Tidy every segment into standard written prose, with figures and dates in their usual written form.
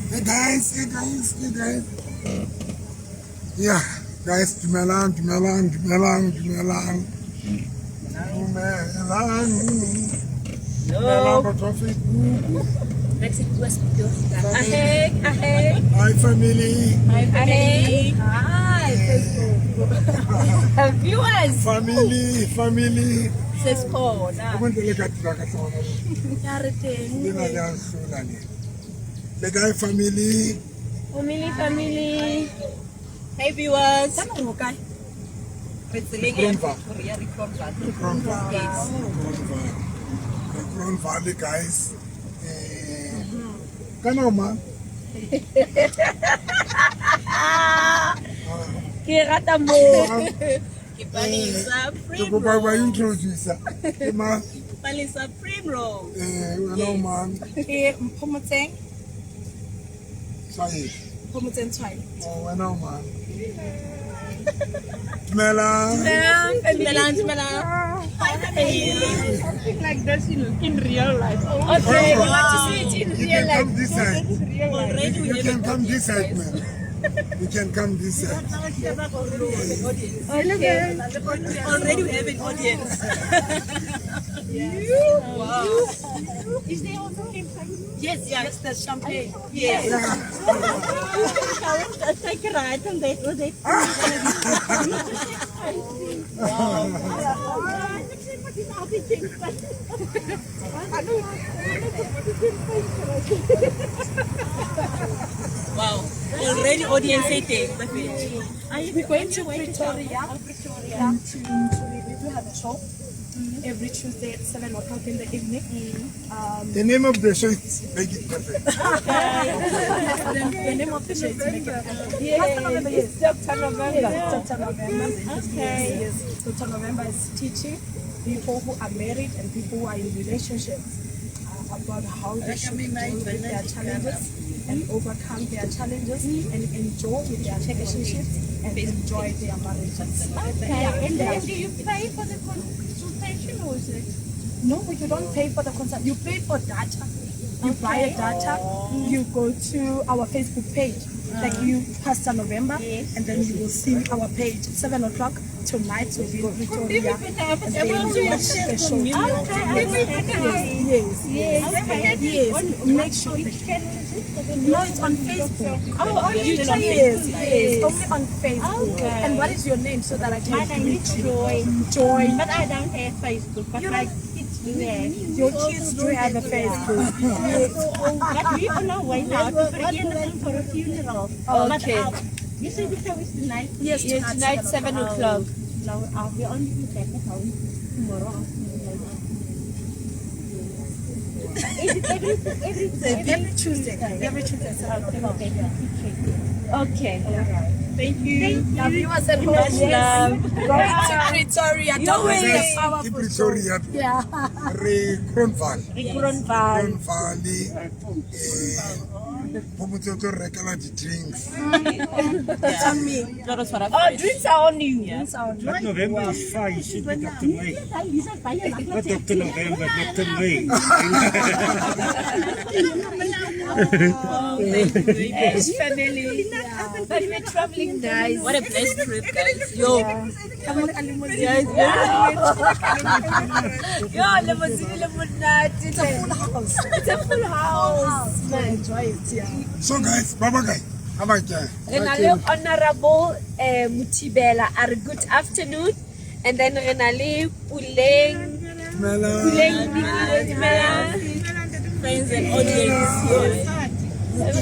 Hey guys, hey guys, hey guys. Yeah, guys, dumelang, dumelang, dumelang, dumelang. Dumelang. Dumelang batho ba Facebook. Aheg, aheg. Hi family. Hi family. Hi Facebook. Viewers. Family, family. Sesikhona. Abantu le ka dira ka tsona. Ya re teng. Le na le a hlola le. Le kae family? Family, family. Hey viewers. Kana o kae? Re tseleng ya Kronval. Pretoria, re Kronval. Kronval. Yes. Kronval. Kronval guys. Eh, kana o mang? Ke rata mo. Ke Palesa Ke kopa ba Primrose. introduce. Ke mang? Palesa Primrose. Eh, wena o mang? Ke Mphomotseng, Tshwae. Mphomotseng Tshwae. Oh, wena o mang? Dumelang. Dumelang, dumelang. Hi family. Something like this in real life. Okay, you want to see it in You real can life. come this side. Already we You have can an come this side, man. You can come this side. Okay. Already we have an audience. Wow. Is there also champagne? Yes, Yes, there's champagne. yes. Take a ride on that or that. Wow. Already audience e teng. We're going to Pretoria. To we do have a show every Tuesday at 7 o'clock in the evening. The name of the show is Make It Perfect. The name of the show is Make It Perfect. Yes. November, yes. Dr. November. Yes, Dr. November. Okay. Yes, yes. Dr. November is teaching people who are married and people who are in relationships about how they should deal with their challenges and overcome their challenges and enjoy their relationships and enjoy their marriages. Okay. And then do you pay for the consultation or is it? No, you don't pay for the consult. You pay for data. You buy a data. You go to our Facebook page, like you Pastor November, Yes. and then you will see our page. 7 o'clock tonight will be in Pretoria, and then you watch the show. Okay. Yes, Yes. yes, yes. Make sure. Which channel is it? No, it's on Facebook. Oh, on Yes, Facebook. yes, only on Facebook. Okay. And what is your name so that I can My name is reach you? Joy. Joy. But I don't have Facebook, but You my don't- kids do have. Your kids do have a Facebook. Yes. But we're on our way now to Vereniging for a funeral. Okay. But you said the show is tonight? Yes, Yes, tonight 7 o'clock. No, I'll be only be back at home tomorrow afternoon. Is it every Every Tuesday. Every Tuesday, 7 o'clock. Okay. Thank you. Now, viewers at home, Much yes. love. Going to Pretoria. Don't miss the Guys, ke powerful show. Pretoria. Yeah. Re Kronval. Kronval. Kronval. Eh, Phomotse o tlo re rekela di-drinks. It's on me. Oh, drinks are on you. It's on me. But November is fine. You should be Dr. May. Not Dr. November, Dr. May. Yes, family. But we're traveling nice. What a blessed trip, guys. Yo. Yes. Yo, limousine, limonade. It's a full house. It's a full house. Man, enjoy it. Yeah. So guys, ba ba kae? Ha ba ke. Re na le Honorable Mutibela a re good afternoon. And then re na le Puleng. Dumelang. Puleng Bikile, dumelang. Friends and audience. Yes. I'm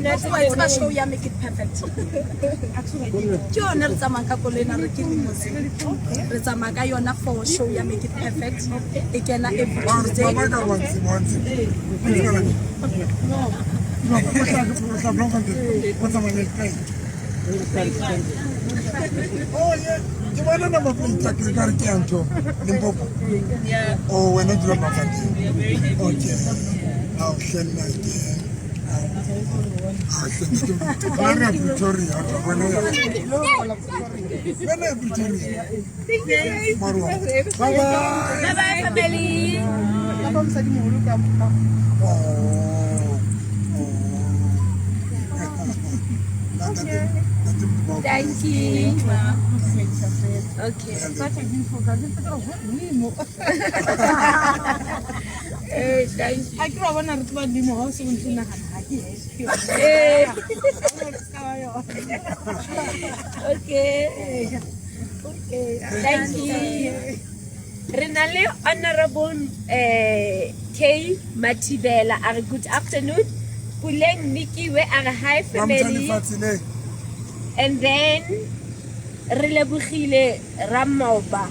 not Wa tseba show ya Make It Perfect. Ke yone re tsamayang ka koloi ena re ke limousine. Re tsamaya ka yona for show ya Make It Perfect. E kena every Ba Tuesday. ba ka wa ntse wa ntse. No. No, o tla block o tsamaya le kae? Oh yeah. Ke bona number plate ya ke ka re ke ya ntho Limpopo. Yeah. Oh, wena o dula Bloemfontein. We are very happy. Okay. Ao hle nna ke. Ao hle nna ke. Nna re ya Pretoria, wena o ya. Wena ya Pretoria. Marwa. Bye bye. Bye bye, family. Oh. Oh. Ntate, ntate Modimo. Thank you. Okay. Eh, thank you. A ke ra bona re tloba dimo ha o se o ntse o nagana ha ke heso ke yone. Eh, Ka ba yona. okay. Okay. Thank you. Re na le Honorable K Mathibela a re good afternoon. Puleng Nikiwe a re hi Ba motho family. lefatshe le. And then re lebogile Ramoba.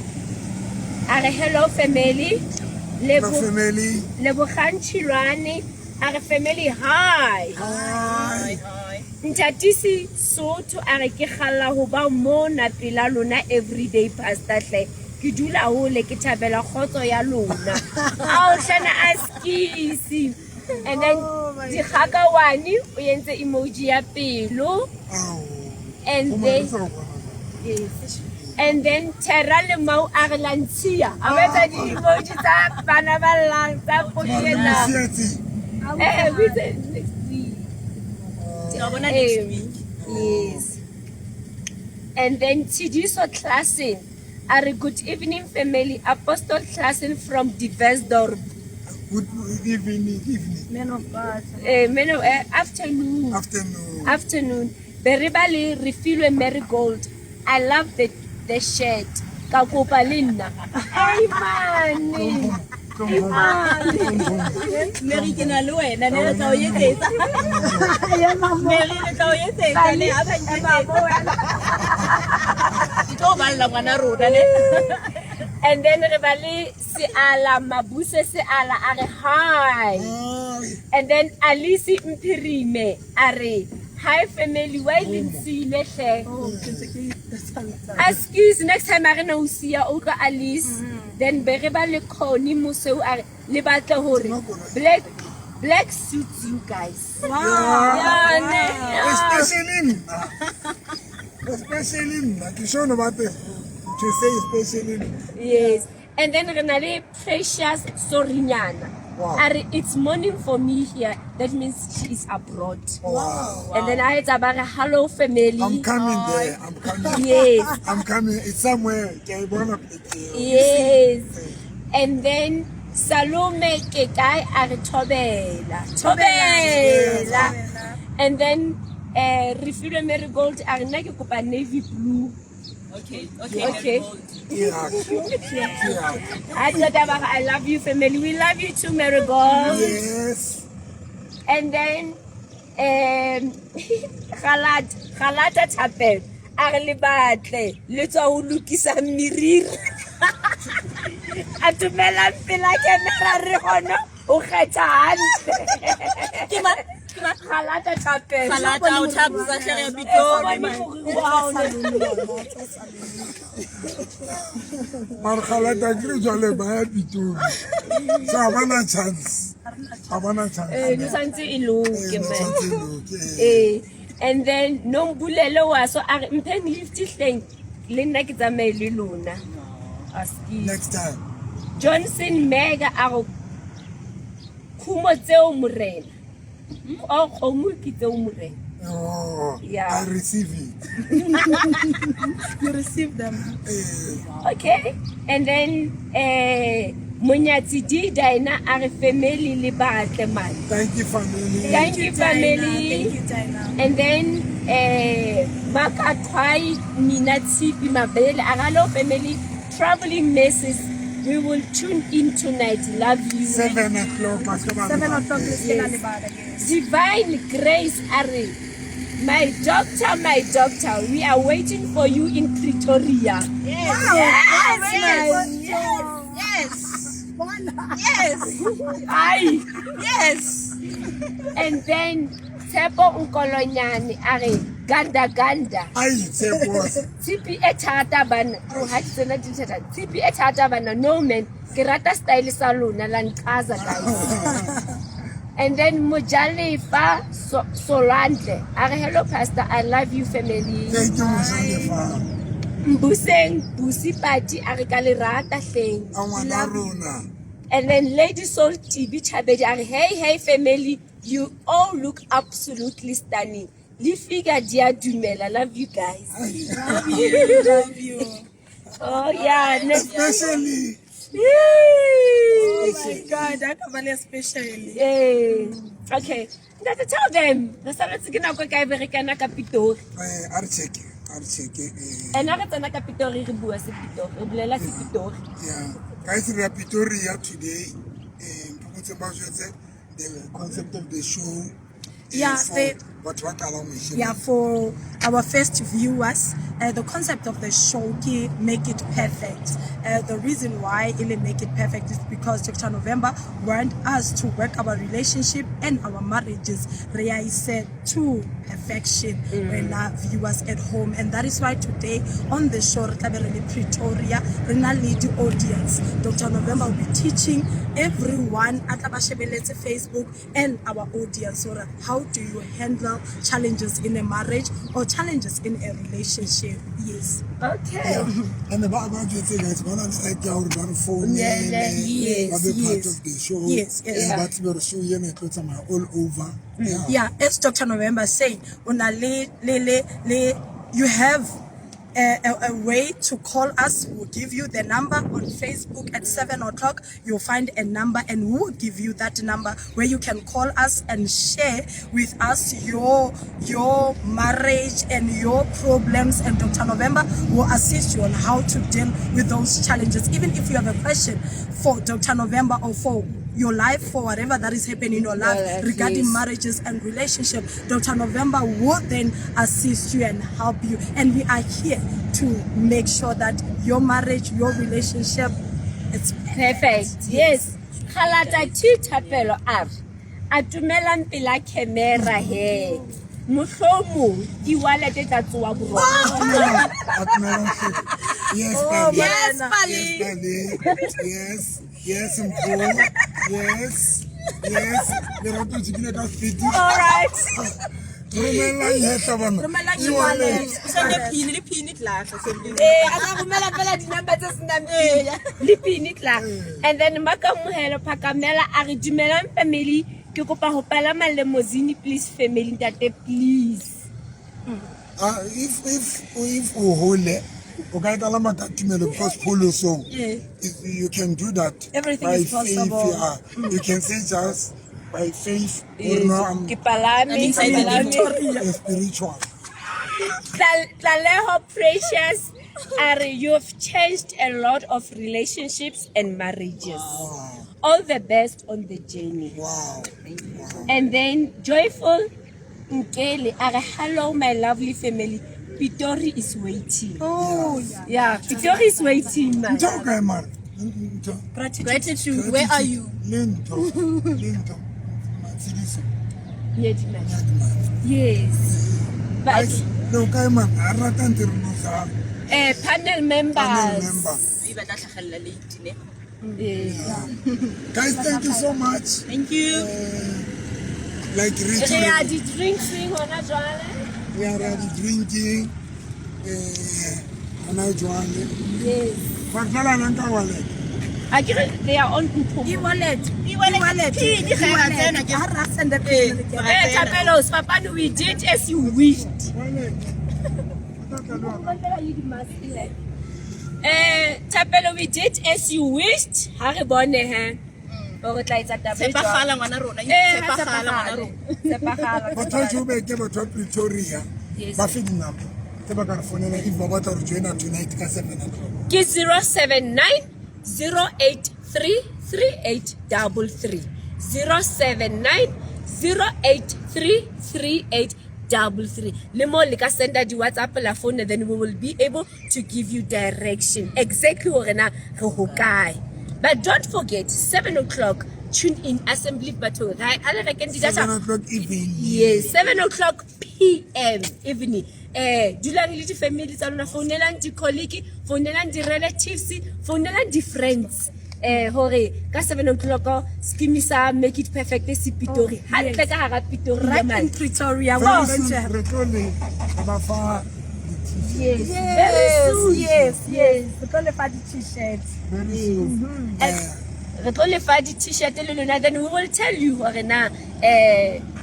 A re hello family. La family. Lebogang Chilwane a re family hi. Hi. Ntatisi Sotho a re ke kgalla ho ba mona pela lona everyday pastor hle. Ke dula hole ke thabela kgotso ya lona. Ao hlana a skisi. And then Dikgakawane o entse emoji ya pelo. Ao. And O then marisa ho bona. yes. And then Terra le Mau a re la ntshiya. A ba etsa di-emoji tsa bana ba llang tsa pokellang. Sietse. Eh, we said next week. Next week. Yes. And then Tshidiso Klassen. Are good evening family. Apostle Klassen from Diversdorp. Good evening, evening, Man of God. Afternoon. afternoon. Afternoon. Beribali Refilwe Marigold. I love the shirt. Ka kopa le nna. Hey man. Hey man. Mary ke na le wena ne re tla o etsetsa. Mary re tla o etsetsa ne a ba nketsetsa. Ke tlo balla ngwana rona ne. And then re ba le Seala Mabuse Seala a re hi. Hi. And then Alice Mpirime a re hi family, why le ntshile hle? Oh, ke ntse ke tsamaya. Excuse next time a re na o siya o utlwa Alice. Then be re ba le Connie Moseu a re le batla hore black suits you guys. Wow. Yeah, ne. Yeah. Especially nna. Especially nna. Ke sure no batle to say especially nna. Yes. And then re na le Precious Sorinyana. Wow. A re it's morning for me here. That means she is abroad. Wow. And then I etsa ba re hello family. I'm coming there. I'm coming. Yes. I'm coming. It's somewhere. Ke a e bona pleke eo. Yes. And then Salome ke kae a re thobela. Thobela. And then Refilwe Marigold a re nna ke kopa navy blue. Okay, okay. Okay. Yeah. Yeah. I thought about I love you family. We love you too, Marigold. Yes. And then Galata Chapel a re le batle le tswa ho lokisa meriri. A dumelang pela camera re hona o kgetha hantle. Ke ma ke ma Galata Chapel. Galata o thapisa hle re ya Pitori man. Mara Galata ke re jwale ba ya Pitori. So ha bana chance. Ha bana chance. Eh, no santse e loke Eh, no man. tshwantse e loke, eh. Eh, and then Nombulelo wa so a re mpheng lift hleng le nna ke tsamaye le lona. Askies. Next time. Johnson Mega a re khumo tseo morena. O kgomo ke tseo morena. Oh, Yeah. I receive it. You receive them. Eh, Okay. And then Monyatsi D Dina a re family le batle man. thank you, family. Thank you family. Thank you, Dinah. And then Makathwai Nina Tshipi Mabele a re hello family traveling messes. We will tune in tonight. Love you. 7 o'clock. Pastor 7 o'clock is Yes. yes. Divine Grace Are, my doctor, we are waiting for you in Pretoria. Yes. Yes, Yes. Yes. Yes. Aye. Yes. And then Tshepo Nkolonyane Are, Ganda ganda. Ai, Tshepo. Tshipi e thata bana. Oh, ha di tsena di thata. Tshipi e thata bana. No man, ke rata style sa lona la nqaza guys. And then Mojalefa Solandle. A re hello pastor, I love you family. Thank you, Mojalefa. Mbuseng Busi Pati a re ka le rata hleng. A ngwana rona. And then Lady Soul TB Chabedi a re hey hey family, you all look absolutely stunning. Le figure di a dumela. Love you guys. Love you, love you. Oh yeah, next. Especially Oh my God, I can especially. Yeah. Okay. Ntate, tell them. Re saletse ke nako e kae be re kena ka Pitori. A re check, a re check. Ena re tsena ka Pitori re bua Sepitori, re bolela Sepitori. Yeah. Guys, we are Pretoria today. Mphumutse ba jwetse the concept of the show. Yeah, for batho ba qalang ho e sheba. Yeah, for our first viewers, the concept of the show ke make it perfect. The reason why ile make it perfect is because Dr. November want us to work our relationship and our marriages re a ise to perfection when our viewers at home, and that is why today on the show re tla be re le Pretoria, re na le the audience. Dr. November will be teaching everyone a tla ba shebeletse Facebook and our audience hore how do you handle challenges in a marriage or challenges in a relationship. Yes. Okay. Yeah. And ba ba jwetse guys, ba na le right ya hore ba re founele, Yes, ba be part yes. of the show. Yes, yes. Ba tsebe hore show ena e tlo tsamaya all over. Yeah. Yeah, as Dr. November said, o na le le le le you have a way to call us. We'll give you the number on Facebook at 7 o'clock. You'll find a number and we'll give you that number where you can call us and share with us your marriage and your problems, and Dr. November will assist you on how to deal with those challenges. Even if you have a question for Dr. November or for your life, for whatever that is happening in your life regarding marriages and relationship, Dr. November will then assist you and help you. And we are here to make sure that your marriage, your relationship, it's perfect. Yes. Kgalata T Thapelo a re a tumelang pela camera he. Mohlomong e-wallet e tla tsoa boroko. A tumelang hle. Yes, Oh, Pali. Yes, Morena. Pali. Yes, Pali. Yes. Yes, Mpho. Yes. Yes. Lerato o tsekile ka speed. All right. Romelang hehla bana. Romelang E-wallet. e-wallet. O sende pin le pin tla o sende. Eh, a ka romela fela di-number tse senang pin le pin tla. And then Makamohelo Phakamela a re dumelang family, ke kopa ho palama limousine please family ntate please. If o hole o ka e kalama ka tumelo because pholosong Yeah. you can do that. Everything by is possible. Faith, yeah. You can say just by faith or no, I'm Ke palame, I'm inside ke the palame. Victoria. spiritual. Tlaleho Precious a re you've changed a lot of relationships and marriages. Wow. All the best on the journey. Wow. And then Joyful Nkele a re hello my lovely family. Pitori is waiting. Oh, yeah. Yeah, Pitori is waiting, man. Ntho o kae mara? Ntho. Gratitude. Gratitude, where are you? Le ntho. Le ntho. Matshidiso. Yes, man. Nyadimane. Yes. But Guys, le o kae mara? Ha re rata ntse re losa panel members. panel member. E batla tlhagella late ne. Yeah. Guys, thank you so much. Thank you. Like Re ya Rachel, di-drinkseng hona jwale. we are already drinking. Hona jwale. Yes. Batho ba la nka wallet. Akere they are on Mpho. E-wallet. E-wallet. E-wallet. Pin, ge ra tsena ke- Ha ra send pin, re kena. Eh, Thapelo, Sefapano, we did as you wished. Wallet. O tla tla le wa ka. Eh, Thapelo, we did as you wished. Ha re bone he. Hore tla etsa taba e jwang. Tshepagala ngwana rona. Eh, ha Tshepagala ngwana rona. Tshepagala. Batho ba Joburg, batho ba Pretoria, Yes. ba fe di-number tse ba ka re founela if ba batla ho re joina tonight ka 7 o'clock. Ke 079 083 3833. 079 083 3833. Le mo le ka senda di-WhatsApp la phone, then we will be able to give you direction exactly hore na re hokae. But don't forget, 7 o'clock Tune in assembly bathong. Ra a le rekeng di-data. 7 o'clock evening. Yes, 7 o'clock pm evening. Dulang le di-family tsa lona, founelang di-colleague, founelang di-relatives, founelang di-friends, hore ka 7 o'clock scheme sa Make It Perfect se Pitori, hantle ka hara Pitori. Right man. in Pretoria. We're Very going to soon have re tlo le ba fa di-t-shirt. Yes, very soon. Yes. Re tlo le fa di-t-shirts. Very soon. Re tlo le fa di-t-shirt le lona, then we will tell you hore na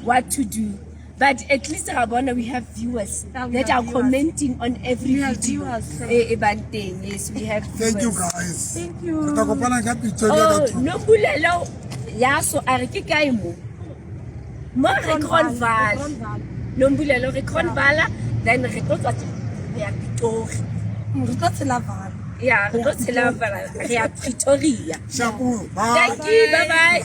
what to do, but at least ra bona we have viewers Yeah, we that have are viewers. Commenting on every We have video viewers. e bang teng. Yes, we have Thank you, viewers. guys. Thank you. Re tla kopana ka Pretoria ka Oh, 2. Nombulelo yaso a re ke kae mo mo re Kronval. Kronval. Nombulelo re Kronvala, then re tlo tswa re ya Pitori. Re tlo tshela Vaal. Ya, re tlo tshela Vaal, re ya Pretoria. Shapo, bye. Thank you, bye bye.